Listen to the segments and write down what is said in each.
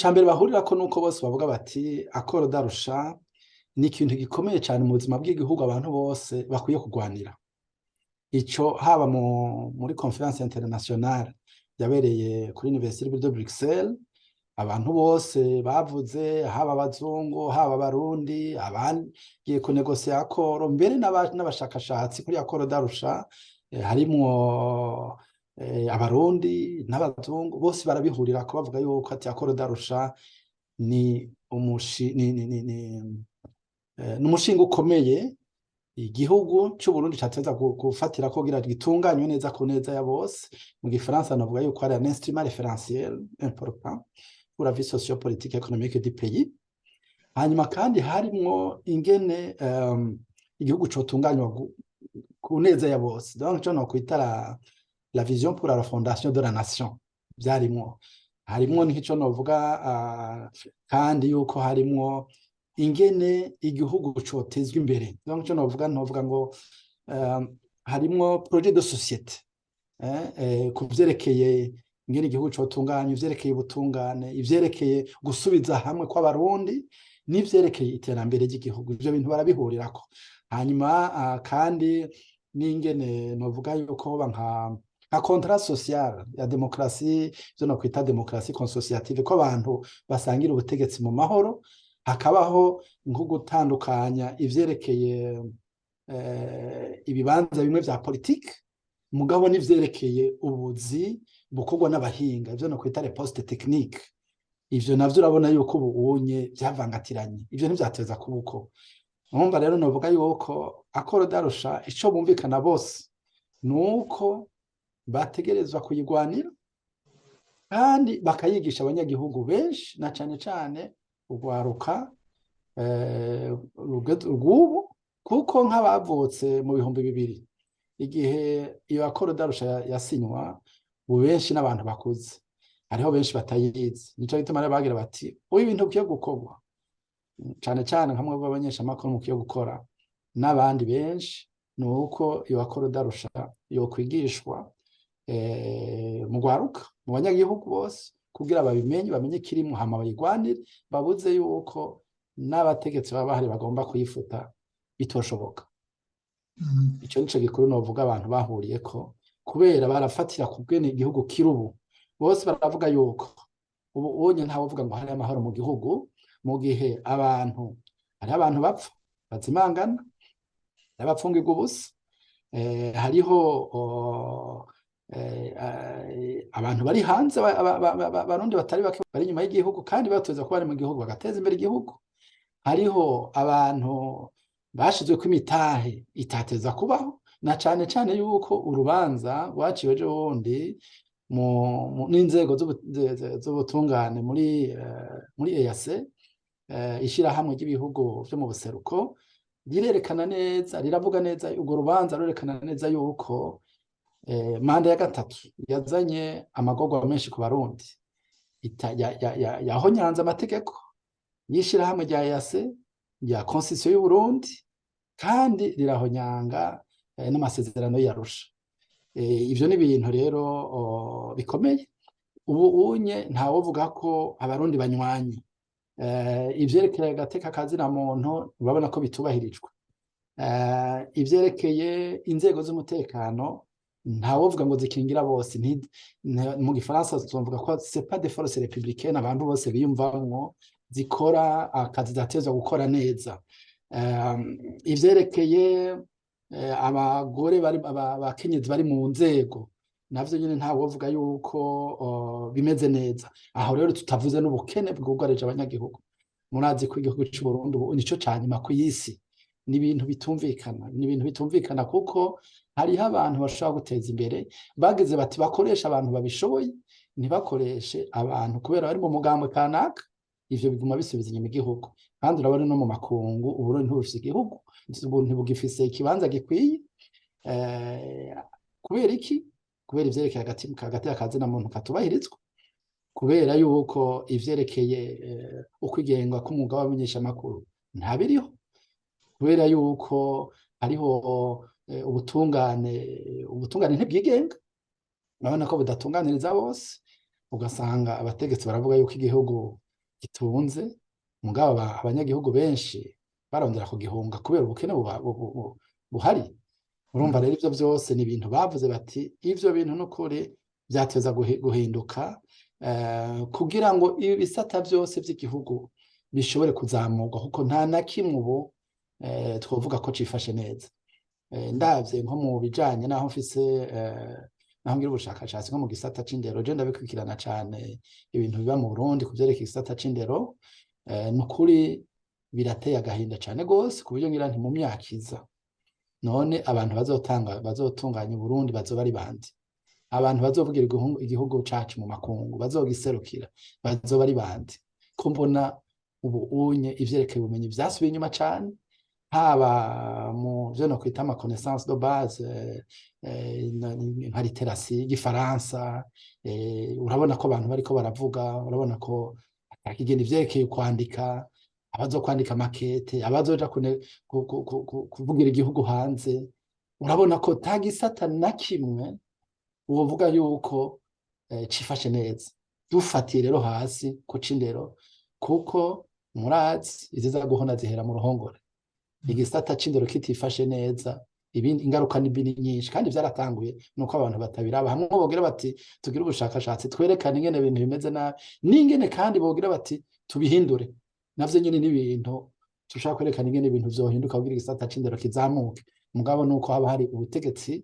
Ikintu ca mbere bahurirako nuko bose bavuga bati accord d'Arusha ni ikintu gikomeye cyane mu buzima bw'igihugu, abantu bose bakwiye kugwanira. Ico haba muri conférence internationale yabereye kuri Université de Bruxelles, abantu bose bavuze, haba abazungu, haba abarundi, abagiye kunegosiya accord, mbere n'abashakashatsi kuri accord d'Arusha, harimwo abarundi n'abazungu, bose barabihurira ko bavuga yuko ati accord d'Arusha ni umushi ni ni ni, ni, ni umushinga ukomeye igihugu c'u Burundi cateza gufatira ko kugira gitunganywe neza ku neza ya bose. Mu gifaransa navuga yuko ari un instrument référentiel important pour la vie socio-politique économique du pays. Hanyuma kandi harimwo ingene igihugu cotunganywa ku neza ya bose, donc ico nokwita la vision pour la fondation de la nation vyarimwo. Harimwo nk'ico novuga kandi yuko harimwo ingene igihugu cotezwa imbere, donc ico novuga ngo harimwo projet de société ku vyerekeye ingene igihugu cotunganywa, ivyerekeye ubutungane, ivyerekeye gusubiza hamwe kw'abarundi n'ivyerekeye iterambere ry'igihugu. Ivyo bintu barabihurirako. Hanyuma kandi n'ingene novuga yuko hoba nka contrat social ya démocratie, ivyo nokwita démocratie consociative, ko abantu basangira ubutegetsi mu mahoro, hakabaho nko gutandukanya ivyerekeye ibibanza bimwe vya politike, mugabo n'ivyerekeye ubuzi bukorwa n'abahinga, ivyo nokwita les postes techniques. Ivyo navyo urabona yuko ubu unye vyavangatiranye, ivyo ntivyateza kuba uko. Urumva rero novuga yuko accord d'Arusha, ico bumvikana bose nuko bategerezwa kuyigwanira kandi bakayigisha abanyagihugu benshi, na cane cane urwaruka rw'ubu, kuko nk'abavutse mu 2000, igihe iyo accord d'Arusha yasinywa, ubu benshi n'abantu bakuze, hariho benshi batayizi. Nico gituma rero bagira bati ubu ibintu bikwiye gukorwa, cane cane nka mwebwe abamenyeshamakuru mukwiye gukora n'abandi benshi, ni uko iyo accord d'Arusha yokwigishwa mu rwaruka, mu banyagihugu bose, kugira babimenye, bamenye ikirimwo, hama bayigwanire, babuze yuko n'abategetsi baba bahari bagomba kuyifuta bitoshoboka. Ico nico gikuru novuga abantu bahuriyeko, kubera barafatira ku bwene igihugu kiri ubu. Bose baravuga yuko ubu unye ntawovuga ngo hari amahoro mu gihugu, mu gihe abantu hariho abantu bapfa bazimangana, hariho abapfungirwa ubusa, hariho abantu bari hanze, abarundi batari bake bari inyuma y'igihugu kandi bateza kuba bari mu gihugu bagateza imbere igihugu, hariho abantu bashizweko imitahe itateza kubaho, na cane cane yuko urubanza rwaciwe ejo bundi n'inzego z'ubutungane muri EAC, ishirahamwe ry'ibihugu vyo mu buseruko, rirerekana neza, riravuga neza, urwo rubanza rurerekana neza yuko manda ya gatatu yazanye amagorwa menshi ku barundi, yahonyanze amategeko y'ishirahamwe rya EAC, rya constitution y'u Burundi, kandi rirahonyanga n'amasezerano y'Arusha. Ivyo ni ibintu rero bikomeye. Ubu unye ntawovuga ko abarundi banywanye. Ivyerekeye agateka kazina muntu urabona ko bitubahirijwe. Ivyerekeye inzego z'umutekano ntawovuga ngo zikingira bose. Mu gifaransa tuvuga ko c'est pas des forces républicaines abantu bose biyumvamwo zikora akazi zatezwa gukora neza. Ivyerekeye abagore bari, abakenyezi bari mu nzego, navyo nyene ntawovuga yuko bimeze neza. Aho rero tutavuze n'ubukene bwugarije abanyagihugu. Murazi ko igihugu c'u Burundi ubu nico ca nyuma kw'isi. Ni ibintu bitumvikana, ni ibintu bitumvikana, kuko hariho abantu bashobora guteza imbere, bagize bati bakoresha abantu babishoboye, ntibakoreshe abantu kubera bari mu mugambwe kanaka. Ivyo biguma bisubiza inyuma igihugu. Kandi urabona no mu makungu Uburundi ntibufise igihugu, ubu ntibugifise ikibanza gikwiye. Kubera iki? Kubera ivyerekeye hagati y'akazina muntu katubahirizwa, kubera yuko ivyerekeye ukwigenga k'umwuga w'abamenyeshamakuru ntabiriho, kubera yuko hariho ubutungane ntibwigenga, urabona ko budatunganiriza bose, ugasanga abategetsi baravuga yuko igihugu Gitunze, mugabo abanyagihugu benshi barondera kugihunga kubera ubukene buhari. Urumva rero, ivyo vyose ni ibintu bavuze bati ivyo bintu n'ukuri vyateza guhinduka kugira ngo ibi bisata vyose vy'igihugu bishobore kuzamurwa, kuko nta na kimwe ubu twovuga ko cifashe neza. Ndavye nko mu bijanye naho mfise naho ngira ubushakashatsi, nko mu gisata c'indero, je ndabikurikirana cane ibintu biba mu Burundi ku vyerekeye igisata c'indero. Nukuri birateye agahinda cane gose, ku buryo ngira nti mu myaka iza none abantu bazotanga bazotunganya Uburundi bazoba ari bande? Abantu bazovugira igihugu cacu mu makungu, bazogiserukira, bazoba ari bande, ko mbona ubu unye ivyerekeye ubumenyi vyasubiye inyuma cane, haba mu vyo no kwita ama connaissance de base nka littératie y'igifaransa? Urabona ko abantu bariko baravuga, urabona ko atakigenda ivyerekeye kwandika, abazokwandika makete, abazoja kuvugira igihugu hanze. Urabona ko ta gisata na kimwe wovuga yuko cifashe neza. Dufatiye rero hasi ku c'indero, kuko murazi iziza guhona zihera mu ruhongore. Igisata c'indero kitifashe neza, ibindi ingaruka ni mbi nyinshi, kandi vyaratanguye nuko abantu batabiraba. Hamwe bogira bati tugire ubushakashatsi twerekane ingene ibintu bimeze nabi, n'ingene kandi bogira bati tubihindure, navyo nyene n'ibintu tushaka kwerekana ingene ibintu vyohinduka kugira igisata c'indero kizamuke. Mugabo nuko haba hari ubutegetsi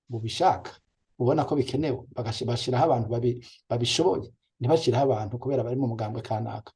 bubishaka, ubona ko bikenewe, bashiraho abantu babishoboye, ntibashiraho abantu kubera bari mu mugambwe kanaka.